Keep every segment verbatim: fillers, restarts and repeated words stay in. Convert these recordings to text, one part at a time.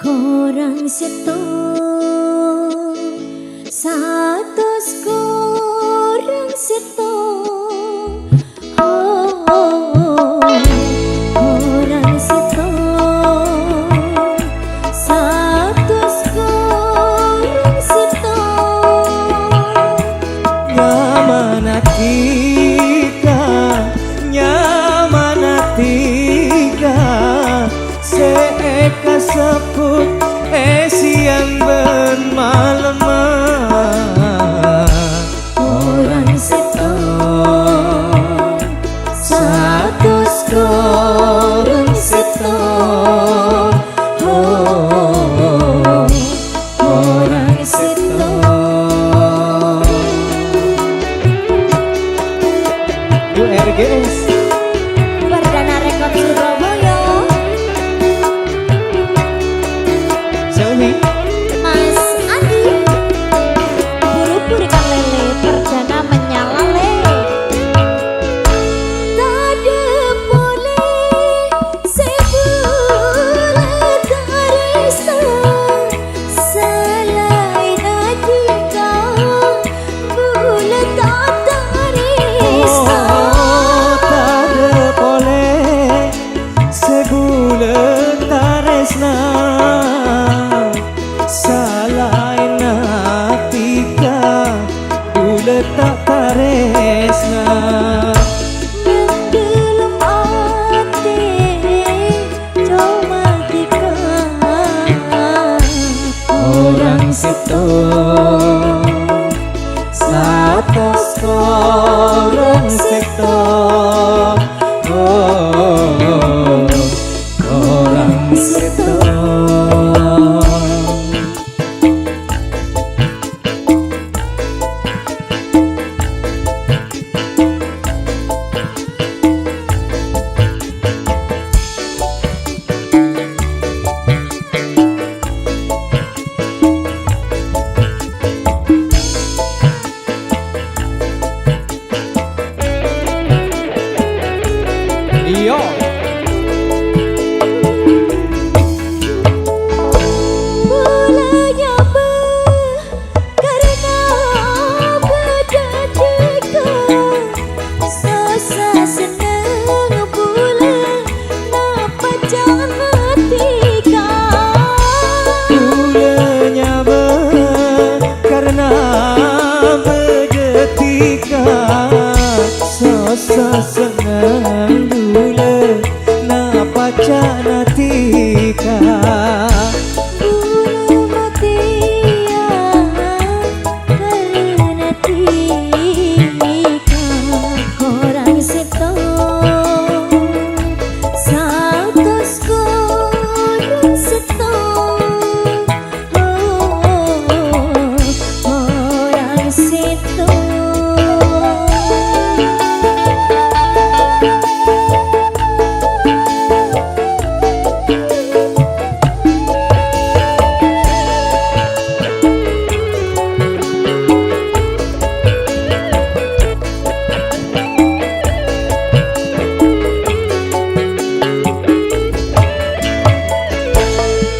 Korang sèttong, satos korang sèttong. Oh, oh, oh, korang sèttong, satos korang sèttong. Nyamana dhika, nyamana dhika, sè èkasebbhut è sèyang bân malemma. Korang sèttong, satos korang sèttong. Oh, korang sèttong. U R G S. Perdana Record Surabaya. Selfie. Mas Andi. Buru-buru kan lele, perdana menyala le. Tadâ' polè sè bulâ tarèsna. Salaènna dhika, bulâ ta' tarèsna. Oh, tadâ' polè sè bulâ tarèsna. Salaènna dhika, bulâ ta' tarèsna. Neng dâlem atè coma dhika. Korang sèttong, satos korang sèttong. Oh, korang sèttong. Iyâ. Bulâ nyabâ karna bâdâ dhika, sossa senneng bulâ napa ca'na dhika. Bulâ nyabâ karna bâdâ dhika, sossa senneng bulâ napa ca'na dhika. Bulâ matèya karna dhika. Korang sèttong, satos korang sèttong. Oh, korang sèttong.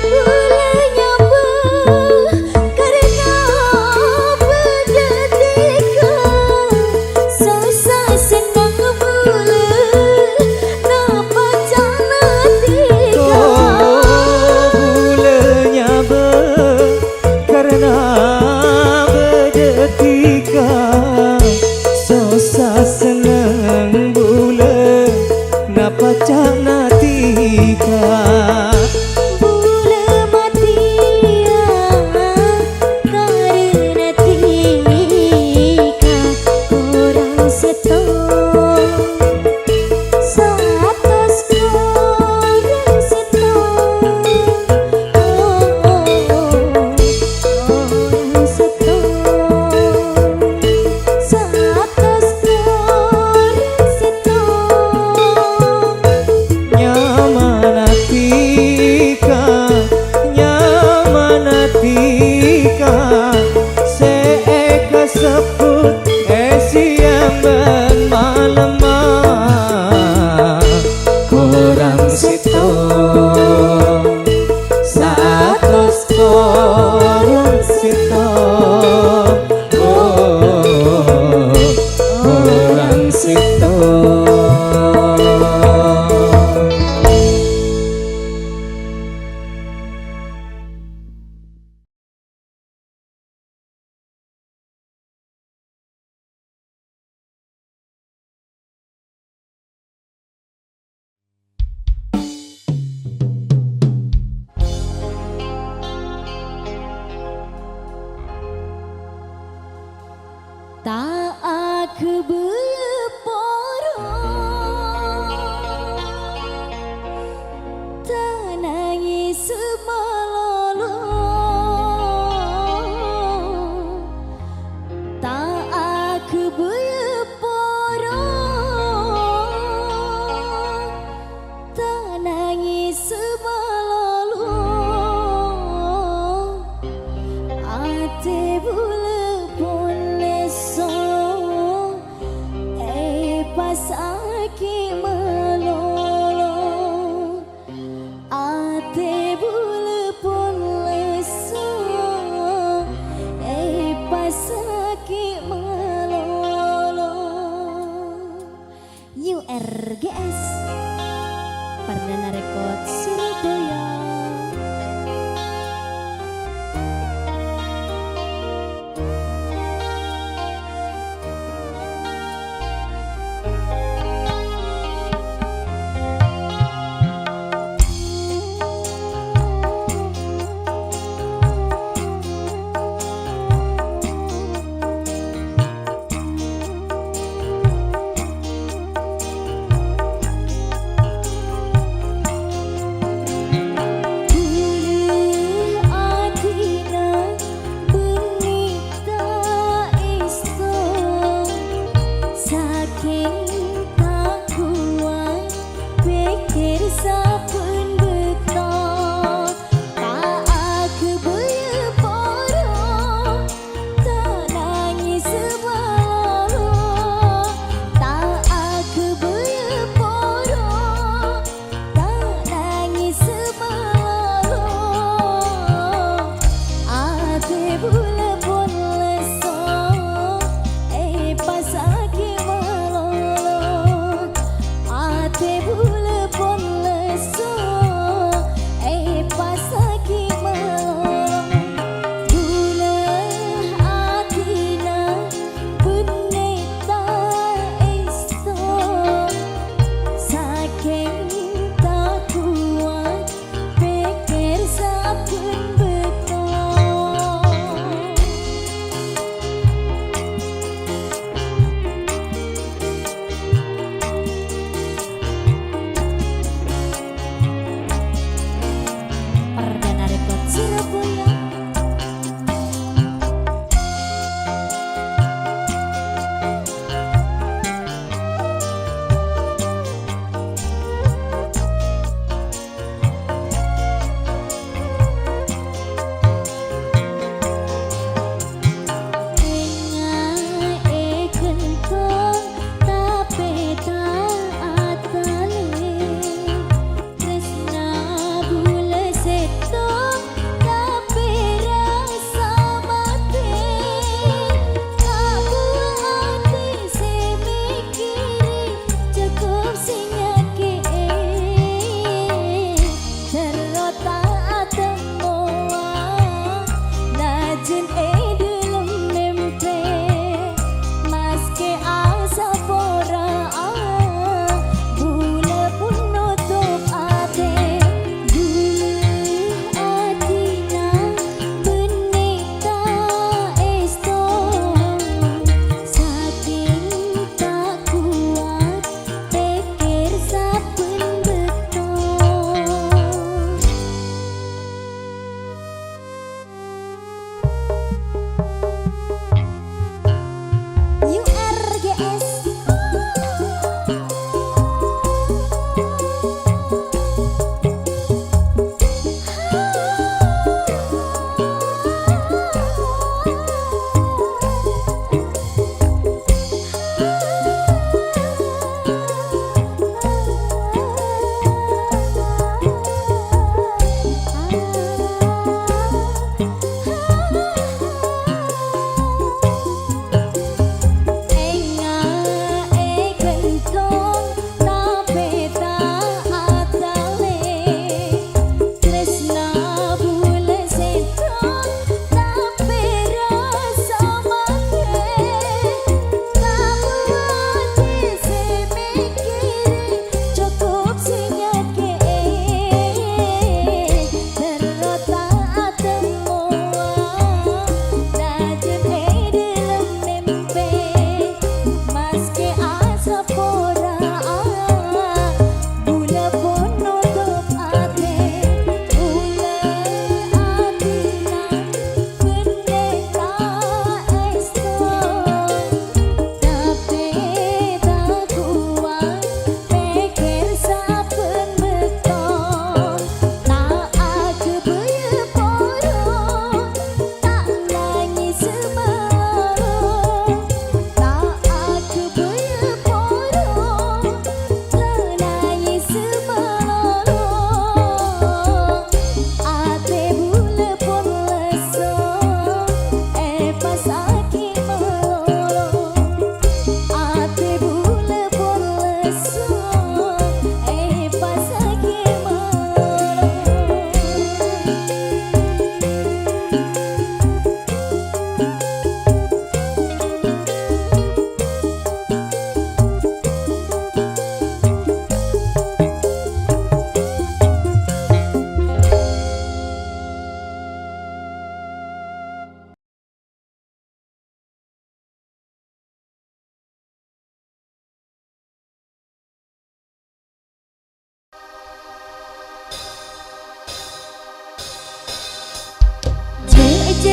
Bulâ nyabâ karna bâdâ dhika, sossa senneng bulâ napa ca'na dhika. Oh, bulâ nyabâ karna bâdâ dhika, sossa senneng bulâ napa ca'na dhika. Bulâ matèya karna dhika. Korang sèttong, satos korang sèttong. Oh, oh, oh, korang sèttong, satos korang sèttong. Nyamana dhika, nyamana dhika, sè èkasebbhut è sèyang bân malemma. Korang sèttong, saat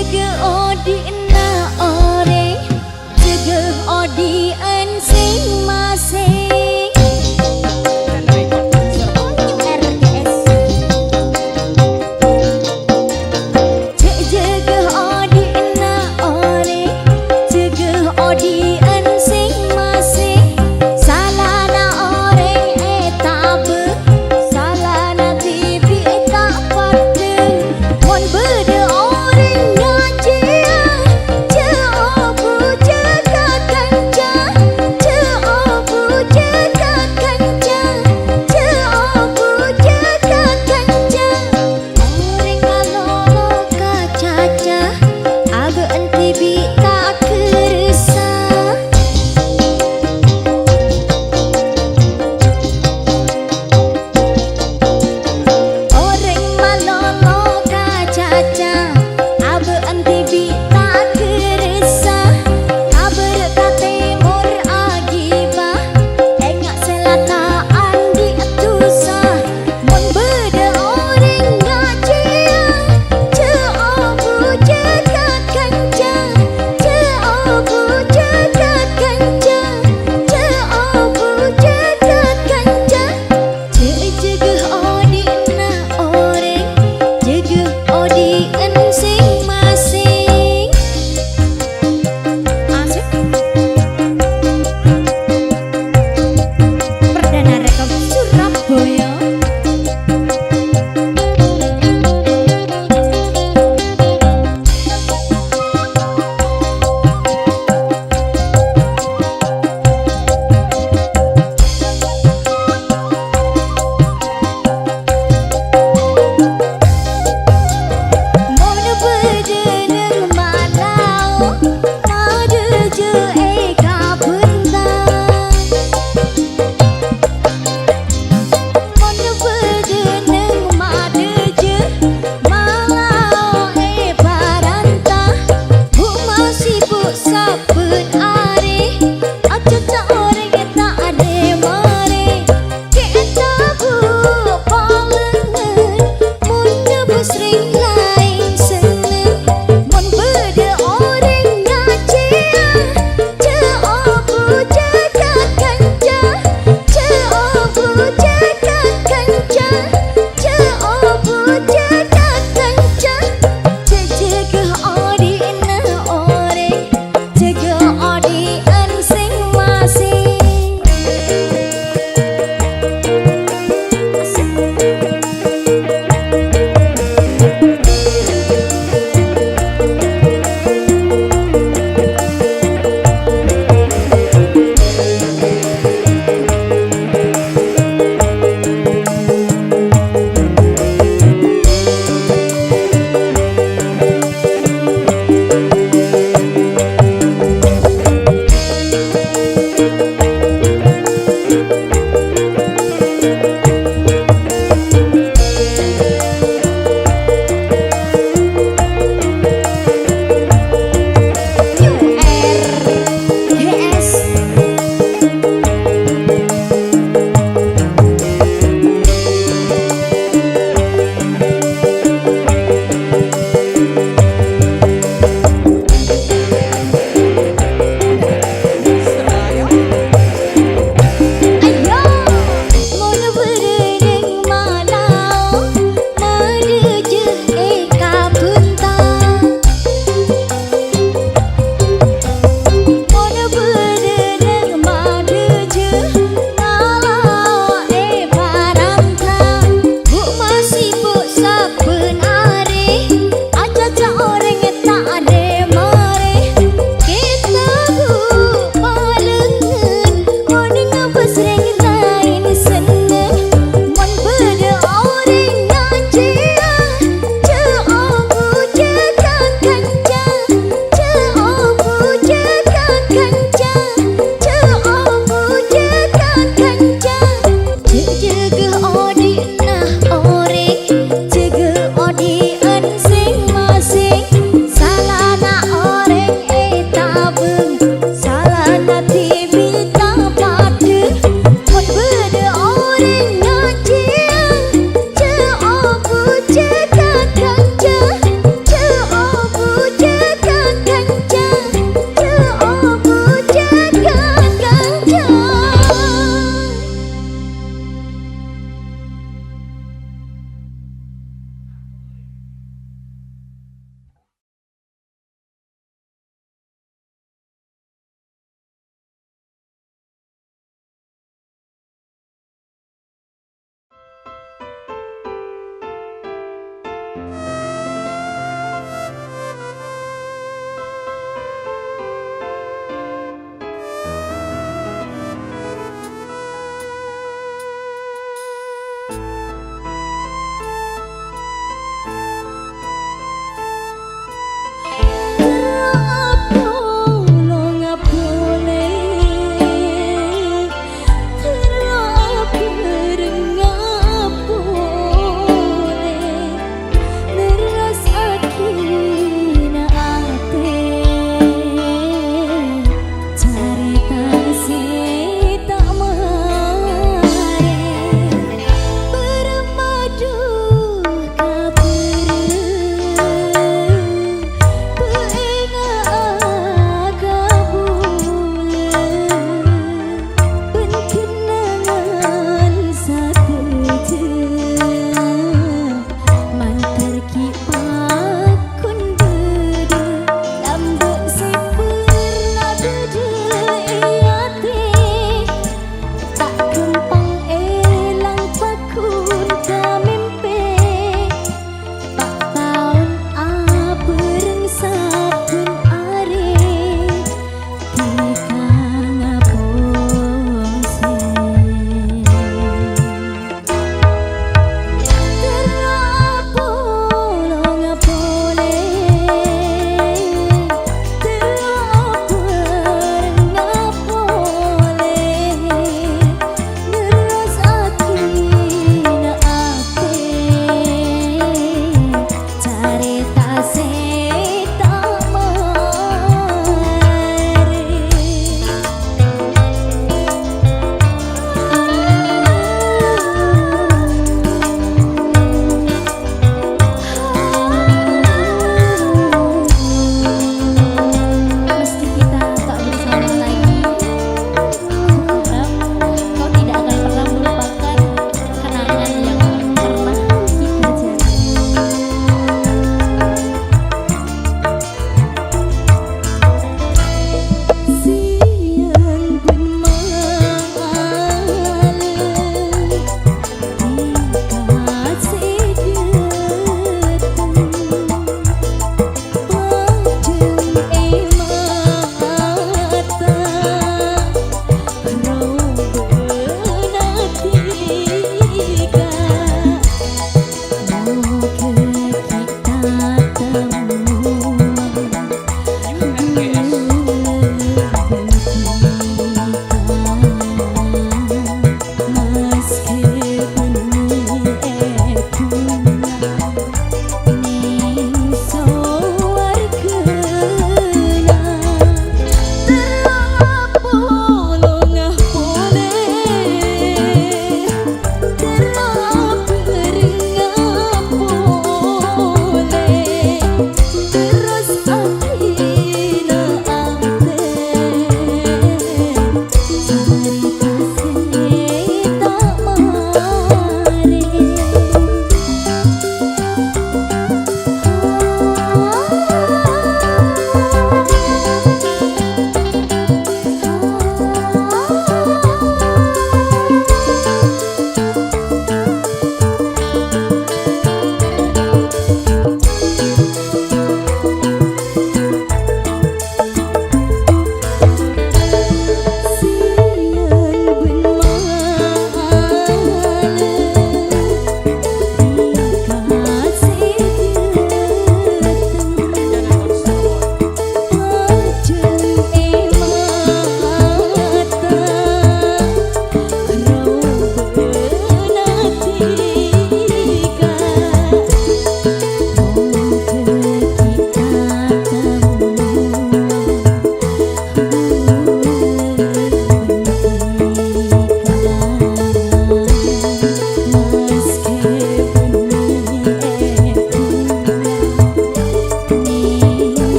Jâgâ odi'na orèng, jâgâ odi'ân sèng-masèng. R K S. Jâ-, jâgâ odi'na orèng, jâgâ odi'ân sèng-masèng. Salana orèng ètabâ, salana dhibi' ta' padâ. Mon bâdâ orèng nyajiyâ,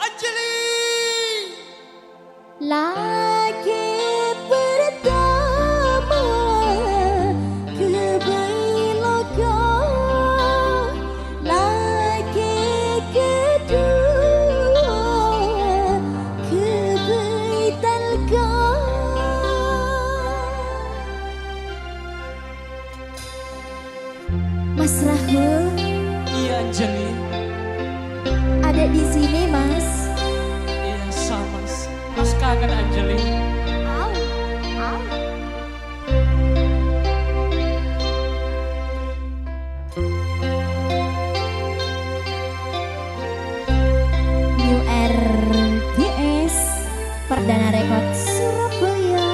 Anjali. Laghi pertama kebai loka, laghi kedua kebai talka. Mas Rahul. Iya, Anjali. Ada di sini, Mas. Iya, sama. Mas kangen, Anjali. Au, au. New R D S, Perdana Record Surabaya.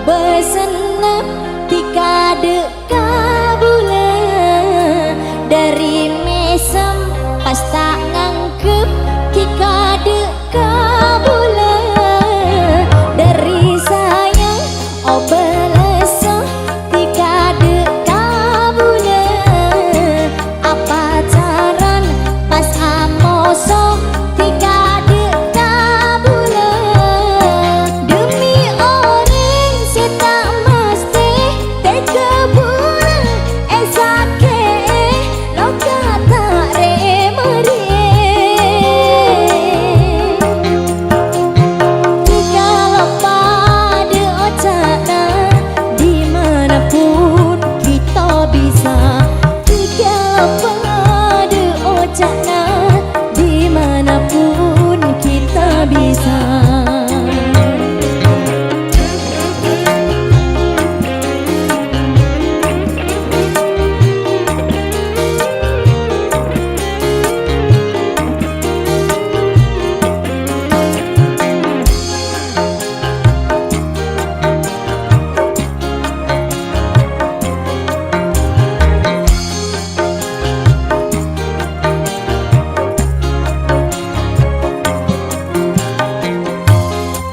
Pesenna dikaḍâ' ka bulâ, ḍâri mèsem pas ta' nganggep dikaḍâ' ka bulâ, ḍâri sayang obâ lesso dikaḍâ' ka bulâ. Apacaran pas amoso dikaḍâ' ka bulâ. Dhemmi orèng sè ta' mastè tèghâ bulâ èsakè'è, loka ta' rè-mèrè. Jika lo paḍâ oca'na, dimanapun kita bisa. Jika lo paḍâ oca'na, dimanapun kita bisa.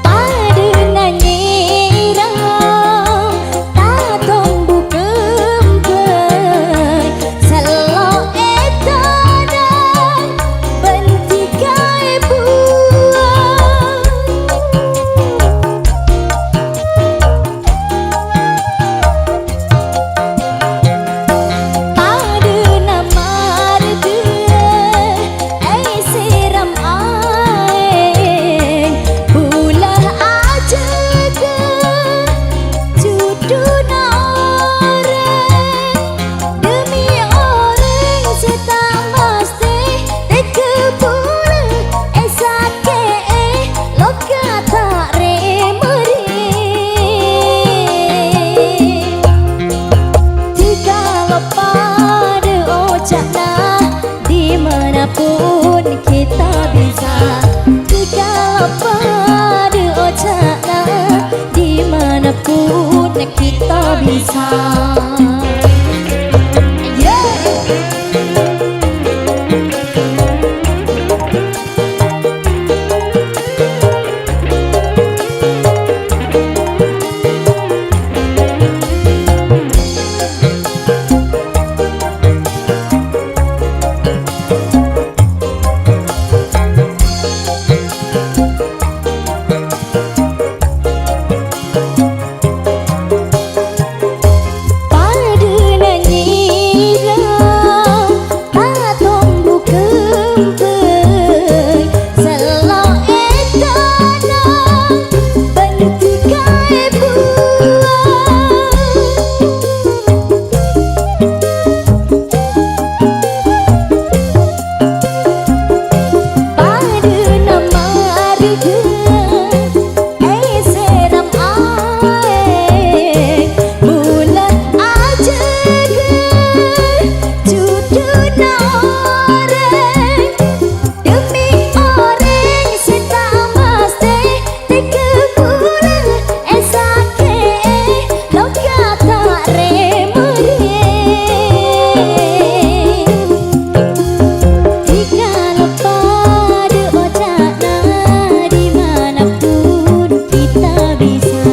Paḍâna nyèra, ta' tombu kembhâng, sello' è tanah, bân dhika èbuwâng. Paḍâna marghâ èsèrèm aèng, bulâ ajâgâ jhudhuna orèng. Dhemmi orèng sè ta' mastè tèghâ bulâ èsakè'è, loka ta' rè-mèrè. Jika lo paḍâ oca'na, dimanapun kita bisa. Jika lo paḍâ oca'na, dimanapun kita bisa. Yeah. Paḍâna nyèra, ta' tombu kembhâng, sello' è tanah, bân dhika èbuwâng. Paḍâna marghâ èsèrèm aèng, bulâ ajâgâ jhudhuna orèng. Dhemmi orèng sè ta' mastè tèghâ bulâ èsakè'è, loka ta' rè-mèrè. Jika lo paḍâ oca'na, dimanapun kita bisa.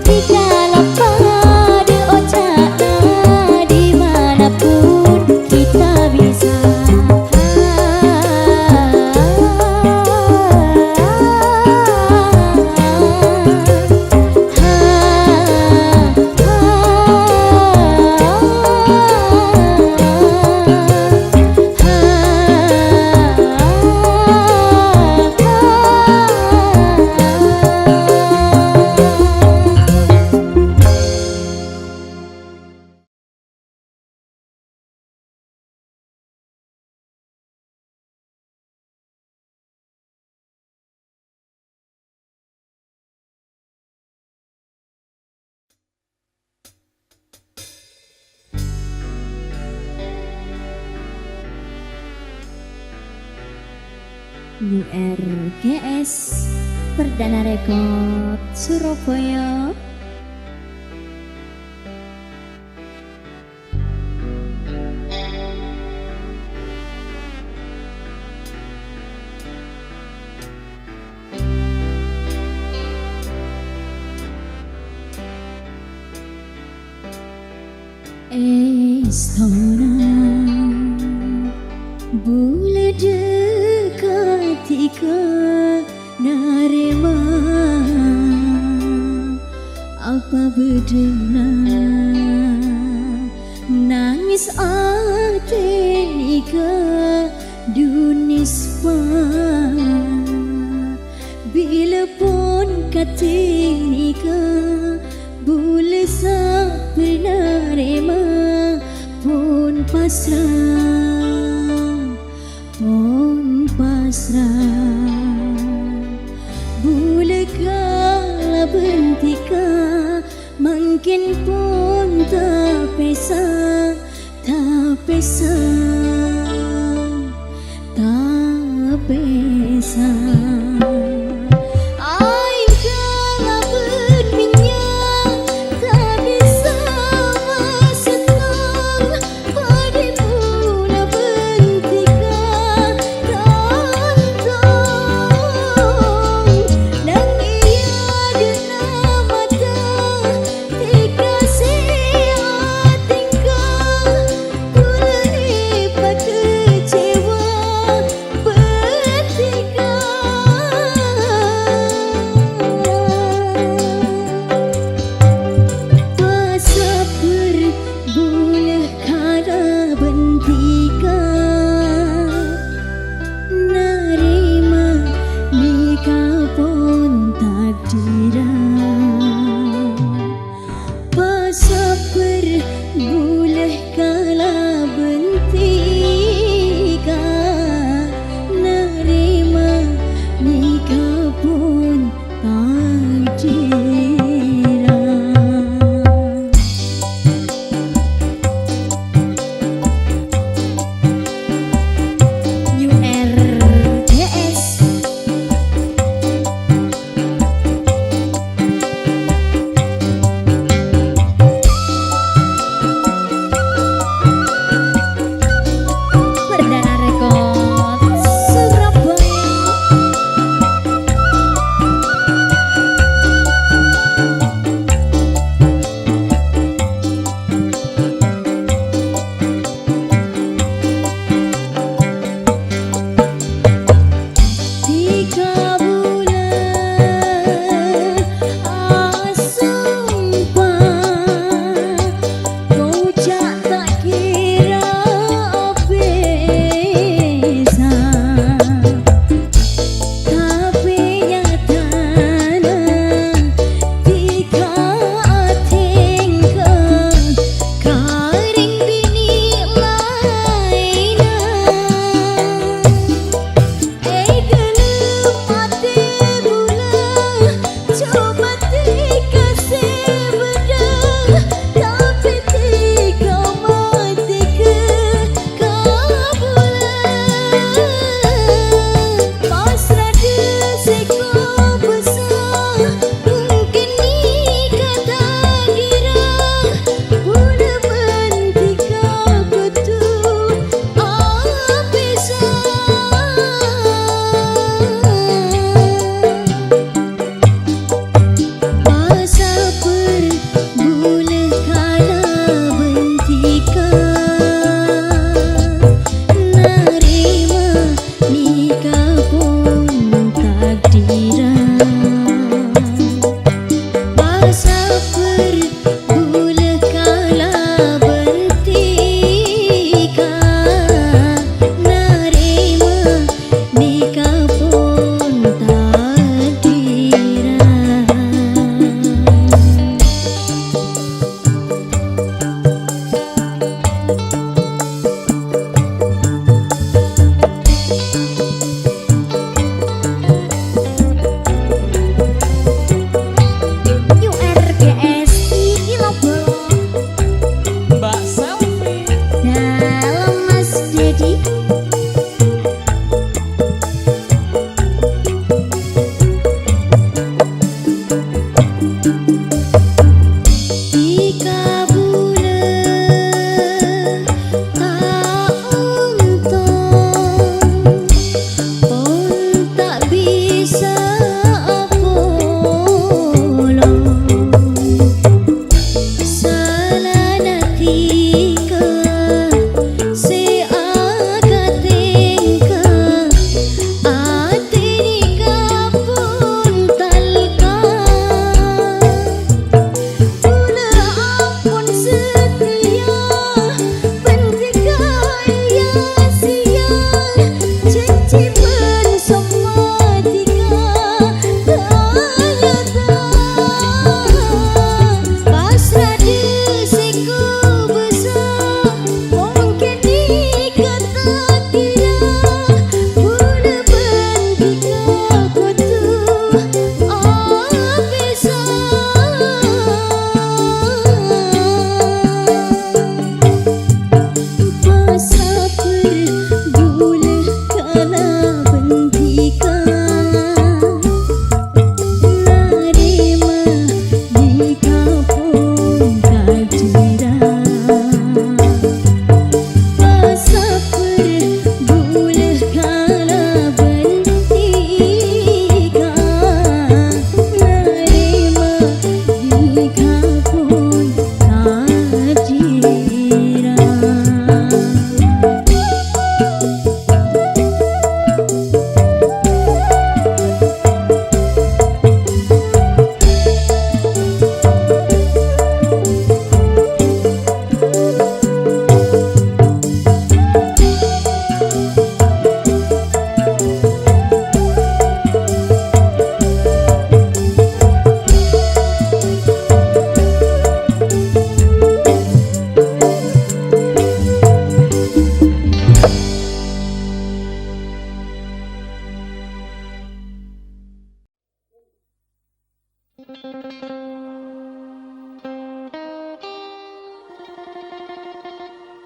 Jika lo paḍâ oca'na, dimanapun kita bisa. U R G S, Perdana Record, Surabaya. Èstona bulâ dhâ' ghântèka narèma apa bâdâna nangès atè nèka dhunèspa. Bilâ pon kadhi nèka, bulâ sabbhân narèma pon pasra, pon pasra. Bulâ kalabân dhika, mangkèn pon tapèsa, tapèsa, tapèsa. Aèng kalabân mènnya' ta' bisa masettong, padâ bulâ bân dhika tantong. Nang è adâ'na mata dhika sè atèngka, bulâ èpakecewa bân dhika. Pasabbhâr bulâ kalabân dhika, narèma nèka pon takdirra. Pasabbhâr bulâ kalabân dhika, narèma nèka pon takdirra. U R G S.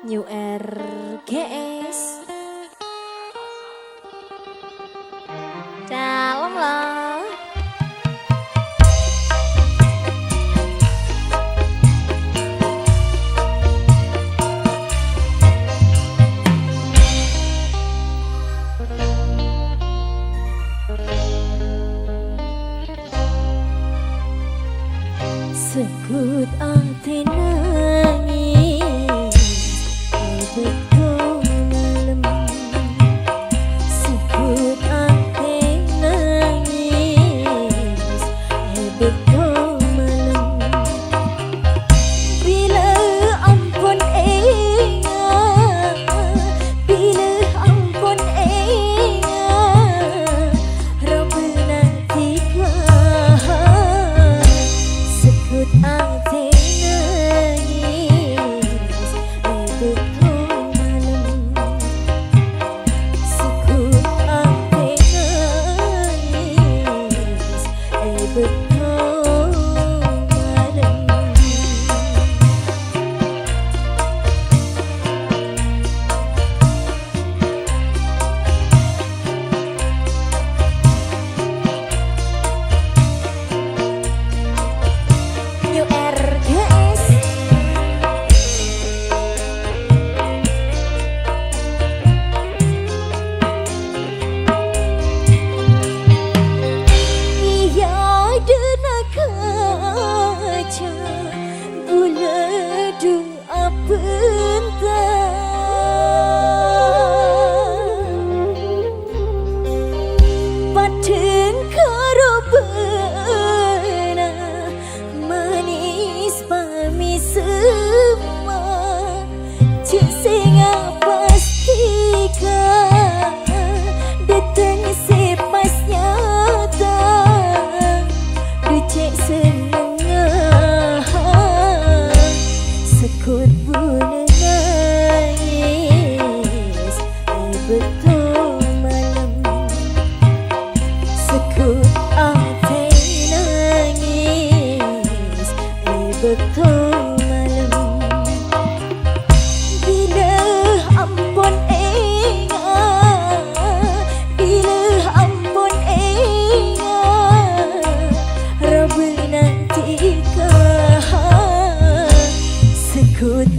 New R G S. Calem, lo. Seggut atè nangès è bâkto malem. Seggut atè nangès è bâkto malem. Bilâ ampon enga', bilâ ampon enga', rabbhâna dhika. Seggut atè nangès è bâkto malem. Seggut atè nangès è bâkto malem. New R G S. Iyâ, dâna kaca bulâ du abânta. Padhâng karo bâ'na manès pamèsemma. Jhâ' sè ngapastèka, dâteng sè pas nyata, dhu cè' sennengnga. Seggut bulâ nangès è bâkto malem. Seggut atè nangès è bâkto malem. Bilâ ampon enga', bilâ ampon enga', rabbhâna dhika. Seggut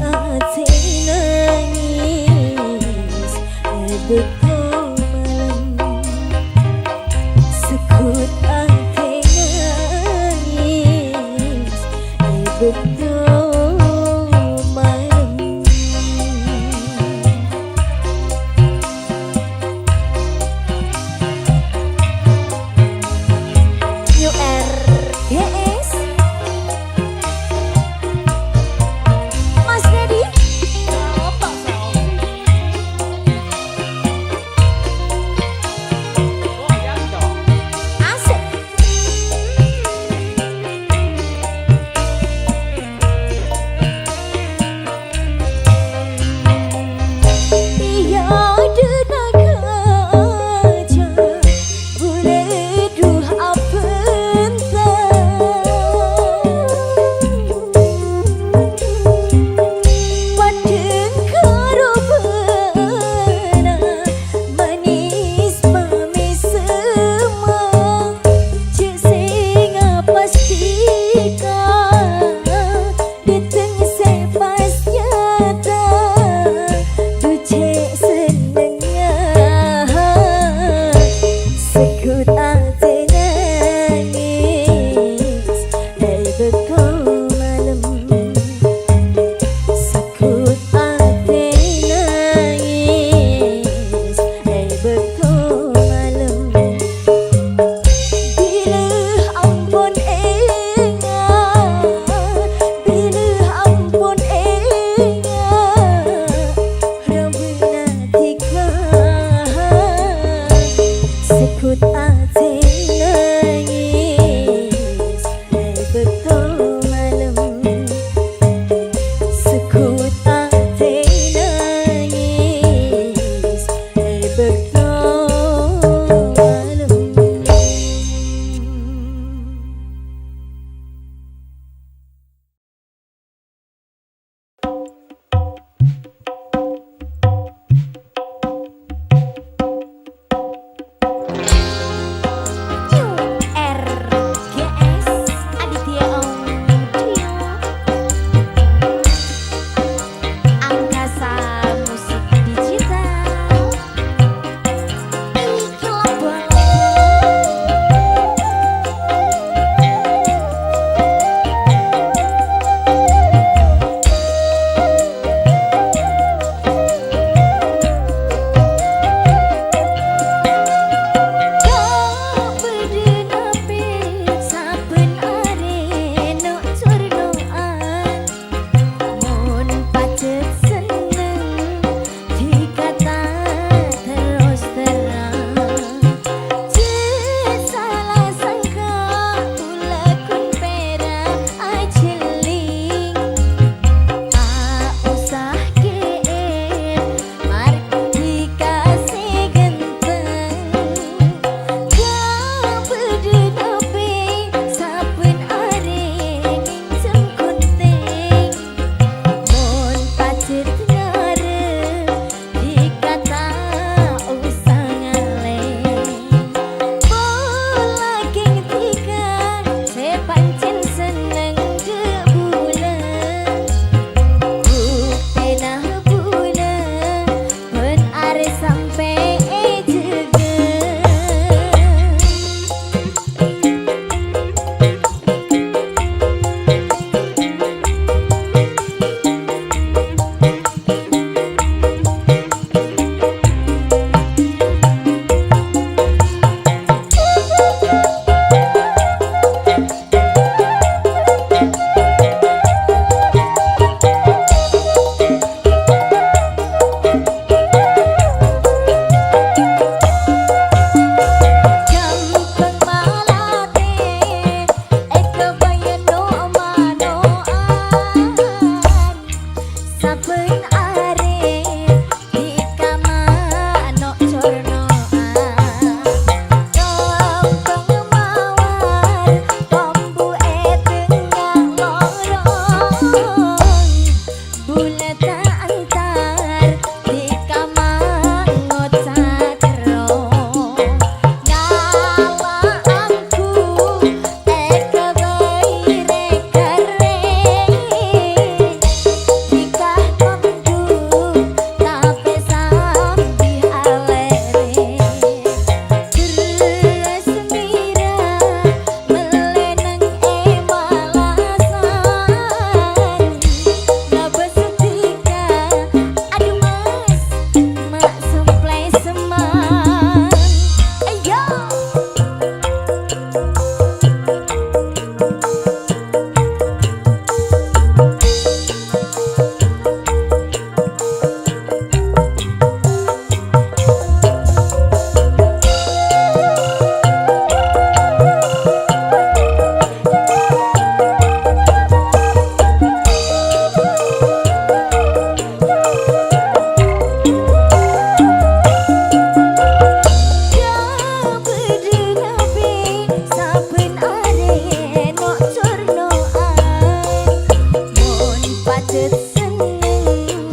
Senneng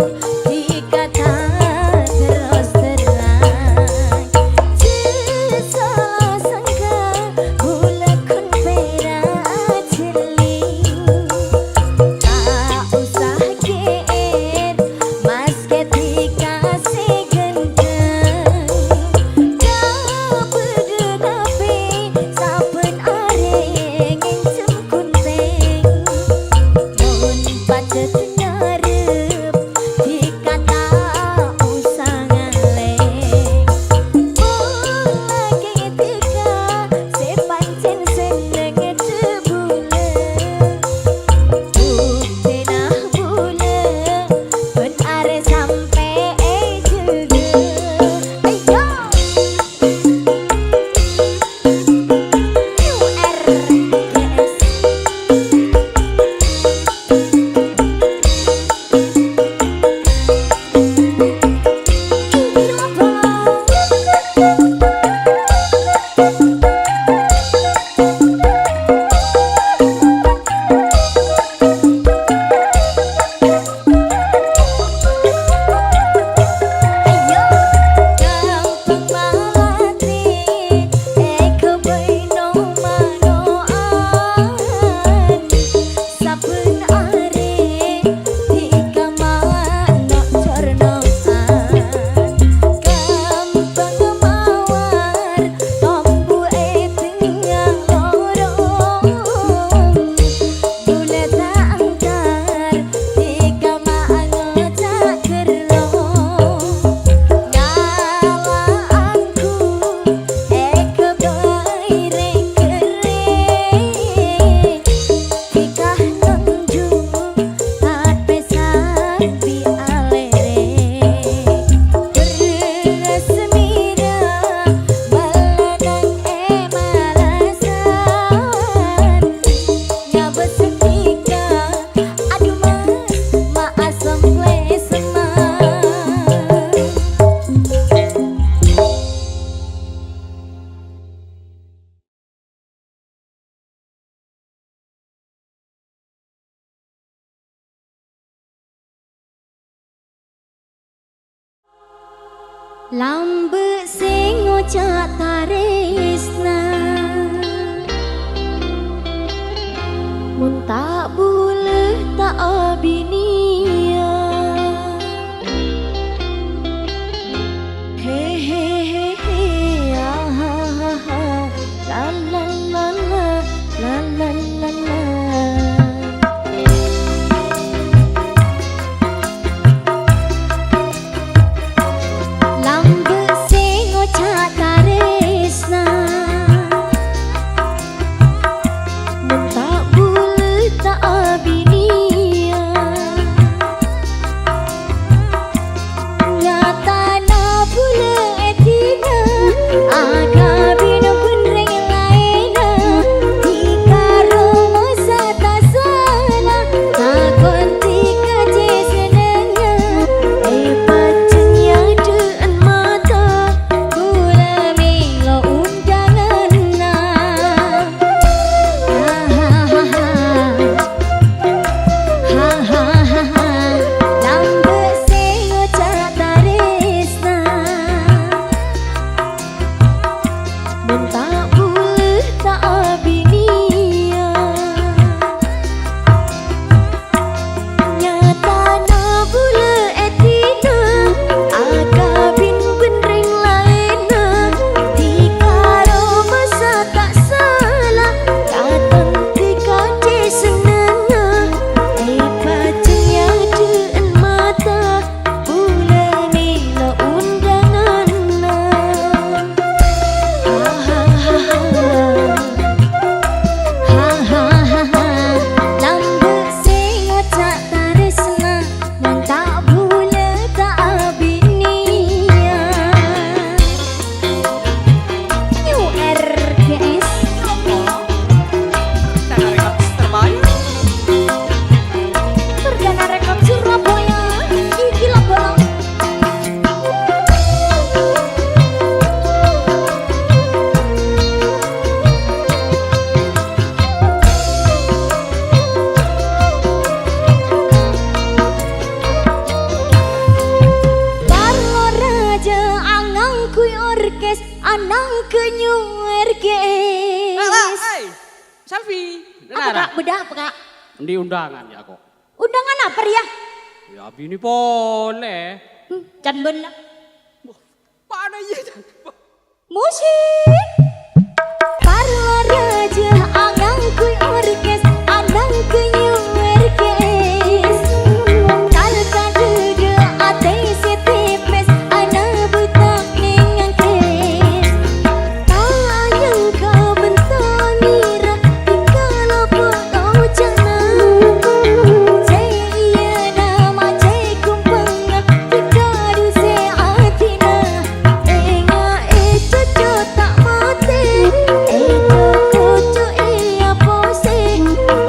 dikata terros terang. Jhâ' sala sangka bulâ ghun pèra' ajhelling. Ta' osa G R, maskè dikasè ghândhâng. Ta' bâdâ tapè sabbhân arè ngènjhâm ghunthèng. Mon pajhât ngarep, dikata osa ngalèng. Mon lakè dika sè pancèn senneng dâ' bulâ. Buktèna bulâ bân arè sampè' èjâgâ. Ayo! Sabbhân arè dika ma' no'-corno'an, kembhâng mawar tombu è tengnga lorong. Bulâ ta' entar dika ma' ngoca' gherrong, ngala angghu èghâbây rè-ghârrè. Dika nonjhu tapè sambi alèrè. Bherrâs mèra mala nang è malasan. Nyabâ' sandika, adhu, Mas, ma' asomplè semman. Lambâ' sè ngoca' tarèsna, mon ta' bulâ ta' abinèya. He, he, he, he, ah, ha, ha, ha. La, la, la, la, la, la, la, la. Lambâ' sè ngoca' tarèsna, mon ta' bulâ ta' abinèya. Anang ke New Erges. Lah, lah, hei. Selfie. Apa, Kak? Bâdâ apa, Kak? Endi undangan ya, kok? Undangan apa, Ria? Ya, bini polè. Hmm, can bân la. Wah, mana iya, can? Musik. Parlo rajâ angangguy orkes, anang ke New Erges. Tal kadâdâ atè sè tèpès, ana buta neng angkes. Ta' anyangka bân ta' ngira, dhika lopot oca'na. Cè' iyâ nama cè' kompengnga, dhika dhusè atèna. Enga' è coco ta' matè, è coco è aposè.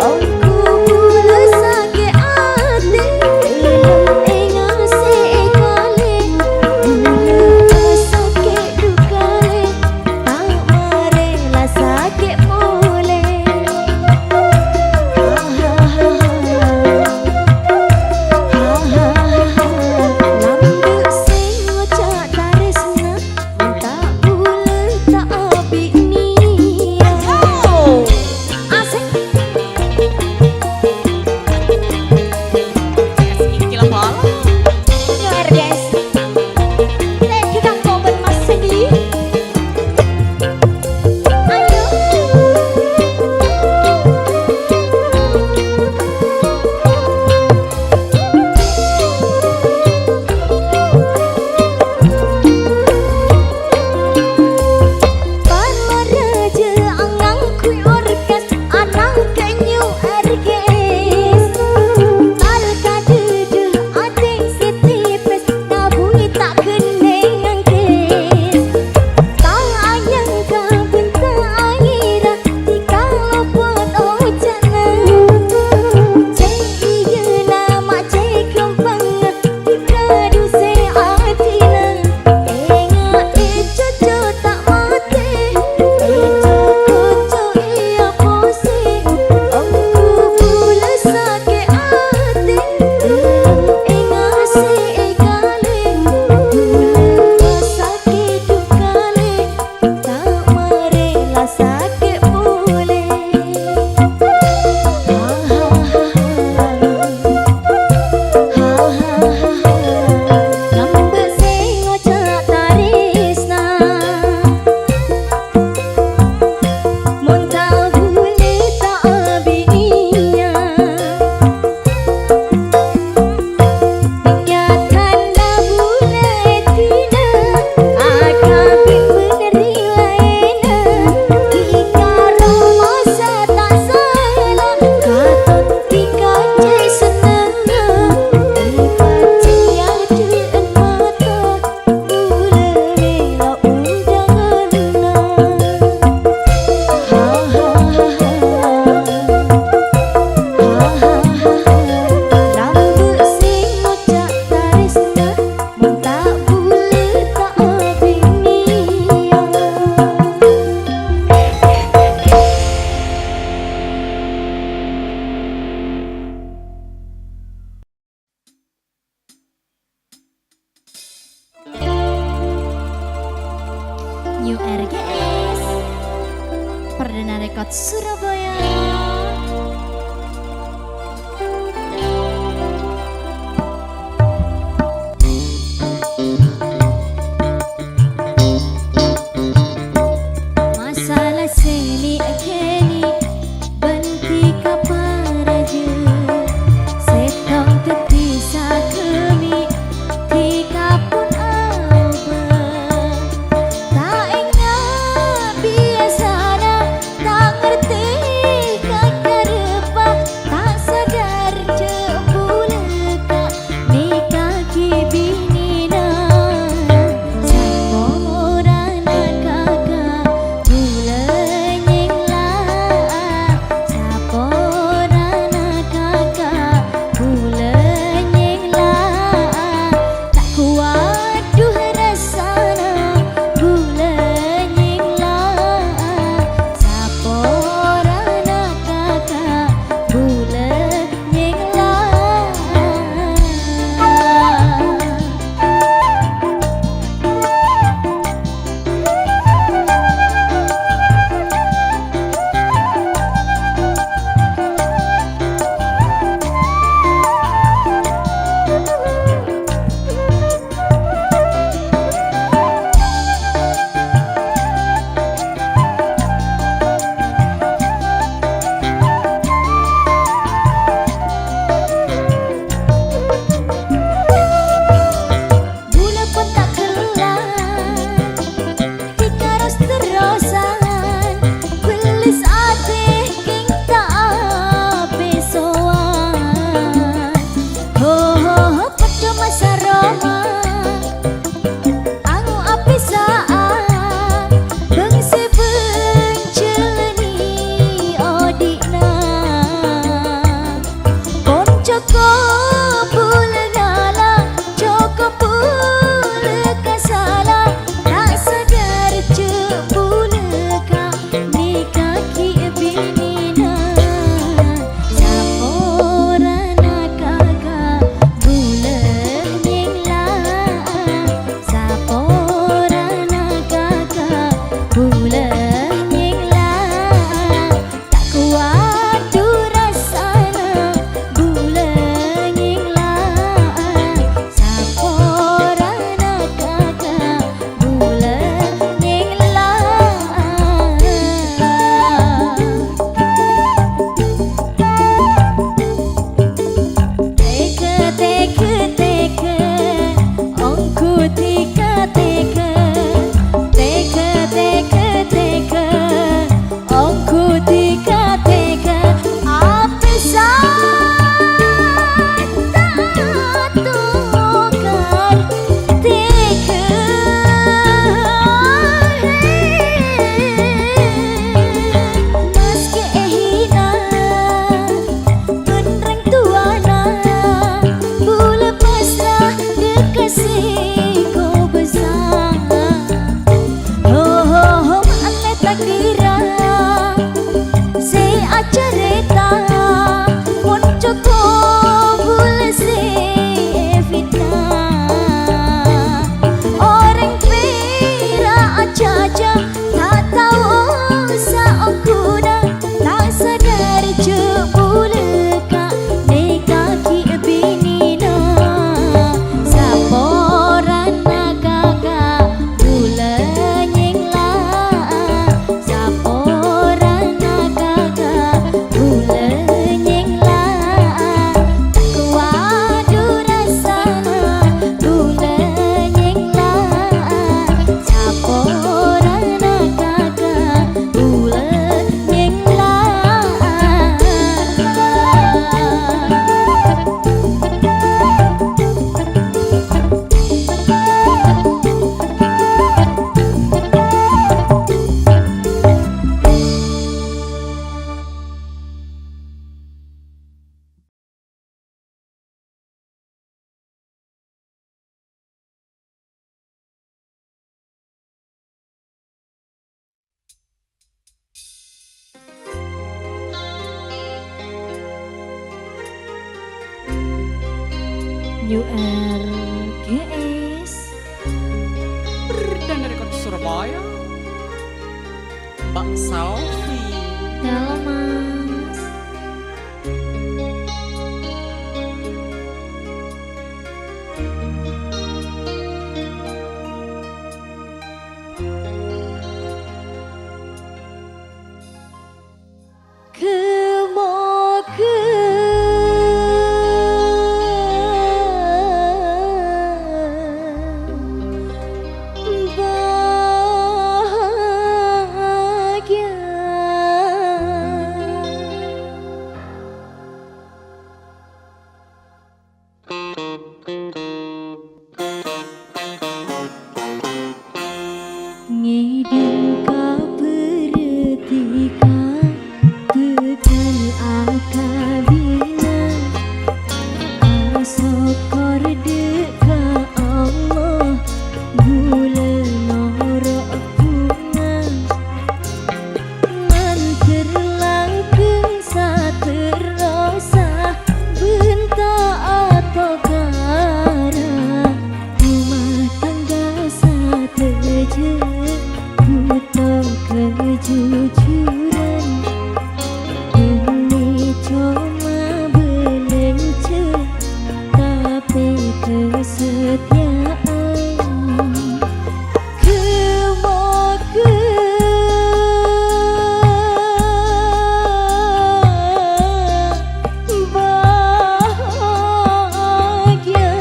Ongghu bulâ sakè' atè, enga' sè èkalè. Bulâ sakè' du kalè, ta' marè la sakè' polè. Lambâ' sè ngoca' tarèsna, ta' bulâ ta' abinèya. Asik. New Erges. Thank you, Kang Koben, Mas Sedi. Ayo. Parlo rajâ angangguy orkes, anang ke New Erges. Tal kadâdâ atè sè tèpès, nabui ta' ghennèng angkes. Ta' anyangka bân ta' angira, dhika lopot oca'na. Cè' iyâ nama cè' kompengnga, dhika dhusè atèna. Enga' è coco ta' matè, è coco è aposè. Ongghu bulâ sakè' atè, enga' sè èkalè. Bulâ sakè' du kalè, ta' marè la sakè' polè. Lambâ' sè ngoca' tarèsna. Mon ta' bulâ ta' abinèya. Nyatana bulâ èdina, akabin bhender ri laèna. Dhika roma sè ta' sala, katon dhika cè' sennengnga. Èpacèya dâ'en mata, bulâ mèlo undanganna. Ha, ha, ha, ha. Lambâ' sè ngoca' tarèsna, mon ta' bulâ ta' abinèya. New R G S, Perdana Record Surabaya. Masalah seni keni bân dhika parajâ, sèttong dhâddhi sakami dhika pon abâ'. Ta' enga' biyasana, ta' ngartè New R G S. Brr, dan dari kota Surabaya, Mbak Salvi. Halo, Mas. Kemogâ bahagya. Ngèdhing kabhâr dhika bhâkal akabina, asokkor dhâ' ka Allah, bulâ noro' bhunga. Mandhâr langghâng saterrosa, bân ta' atokara, rumah tangga sadhâjâ bhuto kajujuran. Bânnè coma bâlânjhâ, tapè kasatèya'an. Kemogâ bahagya.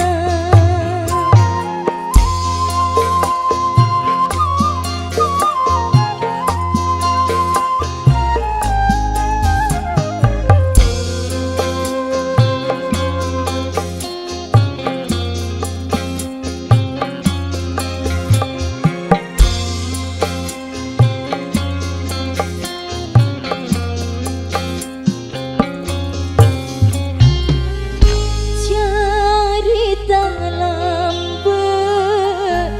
Carèta lambâ'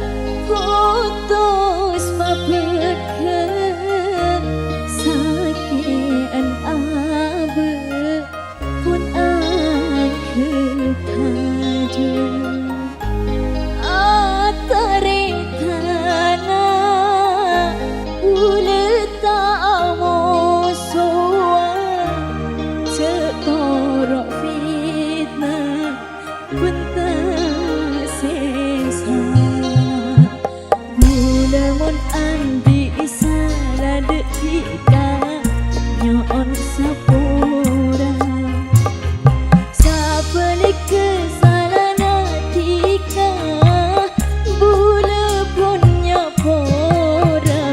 putus mabâkka, sakè'an abâ' pon angghâdhâ. Atarètana bulâ ta' amosowa, jhâ' toro' fitna bân ta' sèsa. Bulâ mon andi' sala dhâ' dhika, nyo'on sapora. Sabhâligghâ salana dhika, bulâ pon nyapora.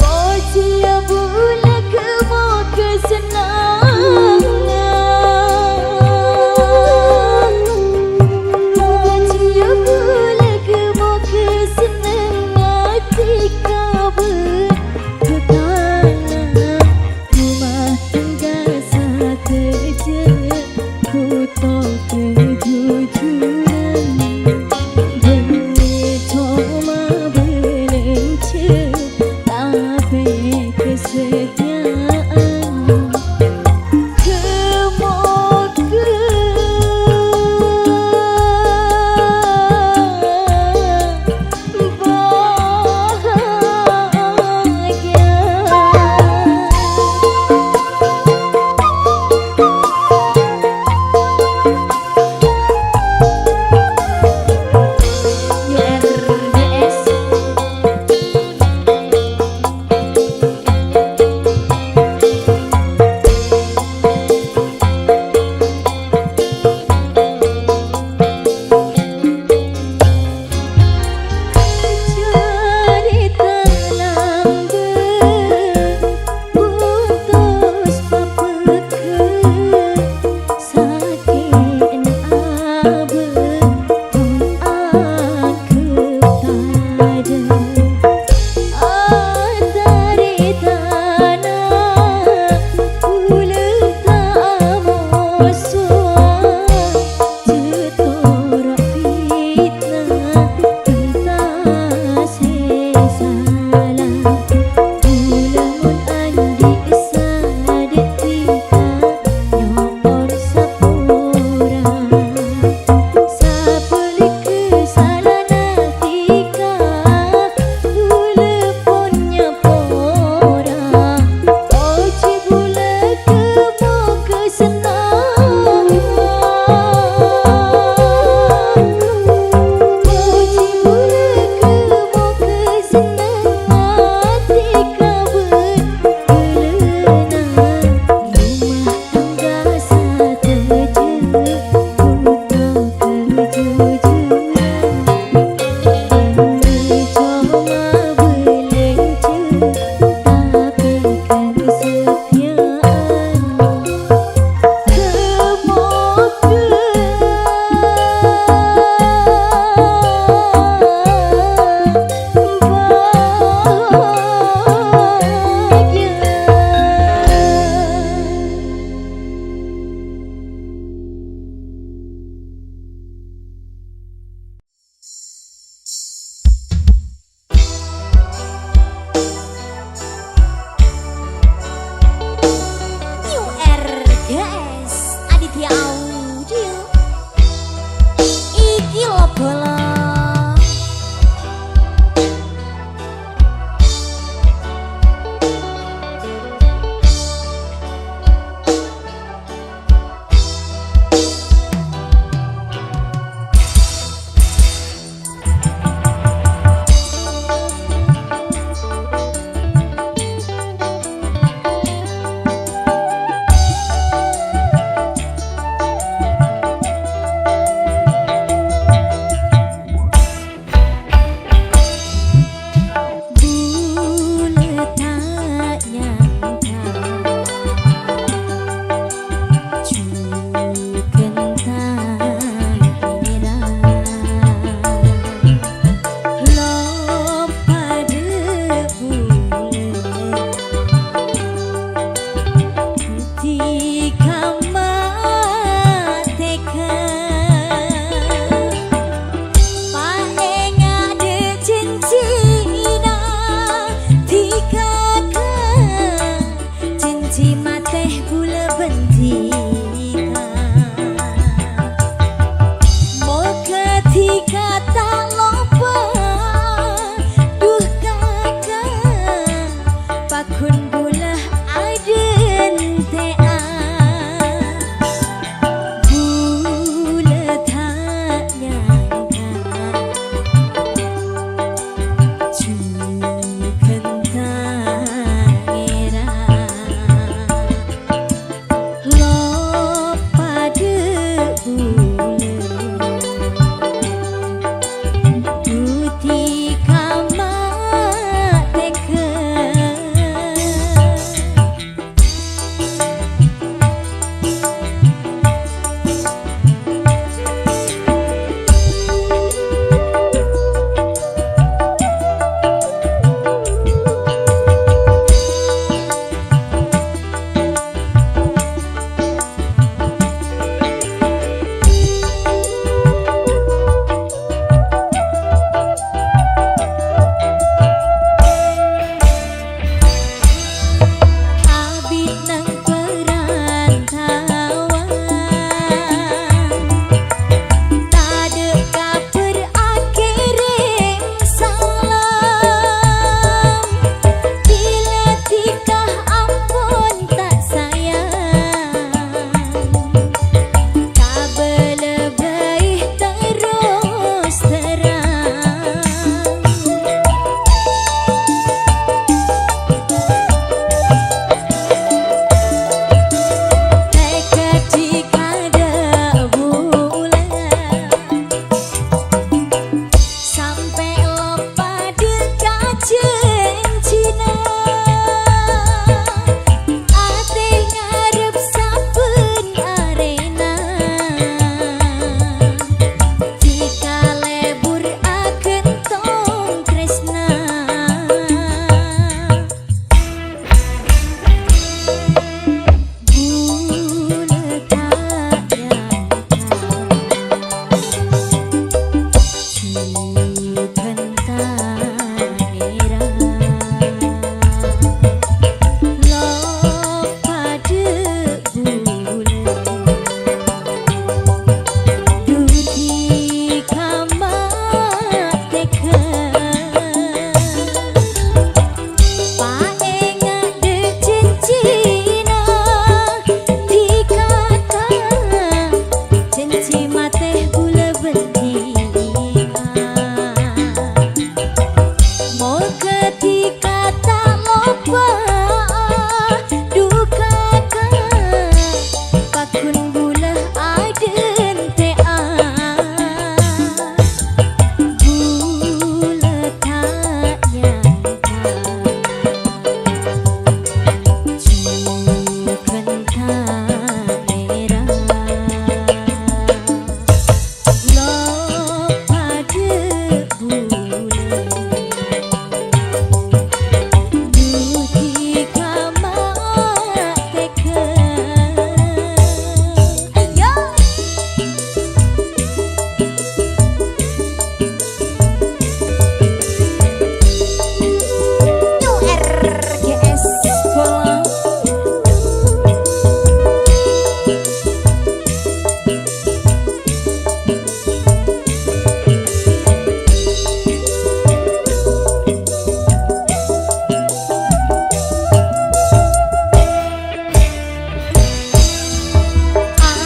Pojiyâ bulâ ka moghâ sennengnga.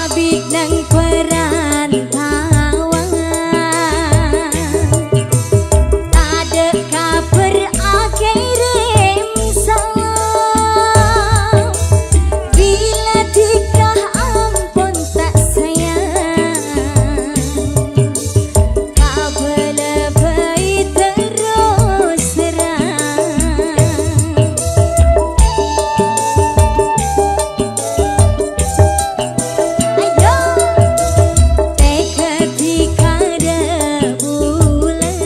Abit nang perantauan, tadâ' kabhâr akèrèm salam. Bilâ dhika ampon ta' sayang, kabâlâ bhâi terros terang. Ayo, tèghâ dhika dâ' bulâ,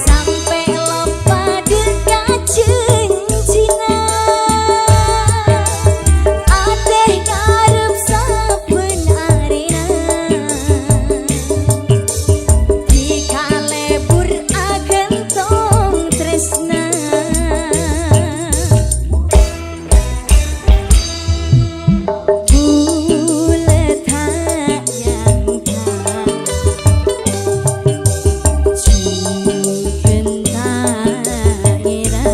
sampè' loppa dâ' ka jhânjhina. Atè ngarep sabbhân arèna, dhika lebur aghântong trèsna. Bulâ ta' nyangka, jhughân ta' ngèra,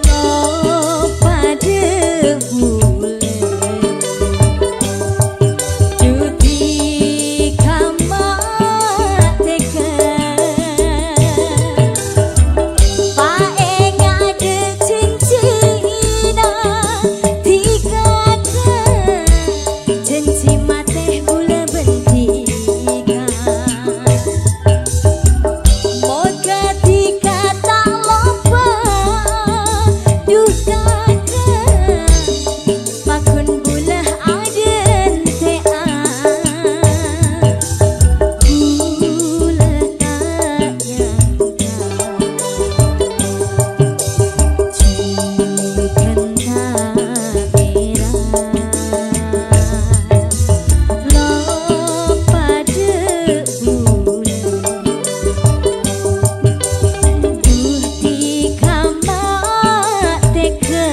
loppa dâ' bulâ. Dhu dhika ma' tèghâ, paènga' dâ' jhânjhina dhika, jhânjhi matè bulâ bân dhika. Mogâ dhika ta' loppa, dhu kakak, paggun bulâ adhântè'a. Bulâ ta' nyangka, jhughân ta' ngèra, loppa dâ' bulâ. Dhu dhika ma' tèghâ.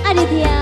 Aditya